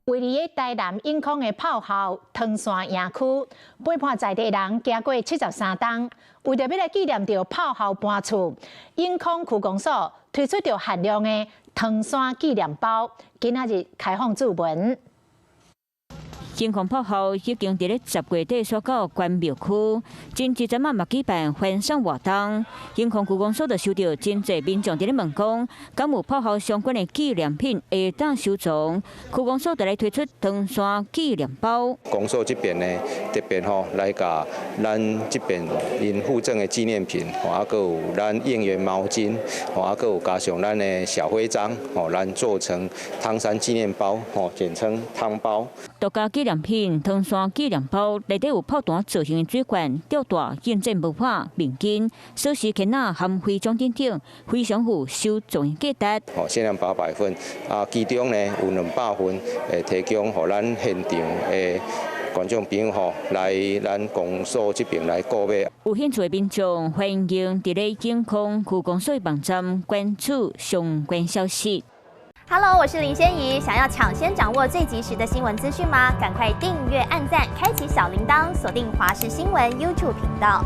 位佇台南永康的炮校湯山營區，陪伴在地人行過73冬，為著欲來紀念著炮校搬厝，永康區公所推出著限量的湯山紀念包，今仔日開放注文。永康炮校已經佇咧10月底徙到關廟區，真濟陣仔嘛舉辦歡送活動。永康區公所就收著真濟民眾佇咧問講，敢有炮校相關的紀念品會當收藏？區公所就來推出湯山紀念包。公所這邊呢，特別吼來共咱這邊𪜶附贈的紀念品，吼啊，閣有咱應援毛巾，吼啊，閣有加上咱的小徽章，吼，咱做成湯山紀念包，吼，簡稱湯包。獨家紀念品湯山紀念包，內底有炮彈造型的水罐、吊帶、應戰帽帕、面巾、鎖匙圈仔含徽章等等，非常有收藏價值。吼，限量800份，啊，其中呢有200份會提供予咱現場的觀眾朋友吼來咱公所這邊來購買。有興趣的民眾歡迎佇咧永康區公所網站關注相關消息。 Hello，我是林仙怡。想要搶先掌握最及時的新聞資訊嗎？趕快訂閱、按讚、開啟小鈴鐺，鎖定華視新聞 YouTube 頻道。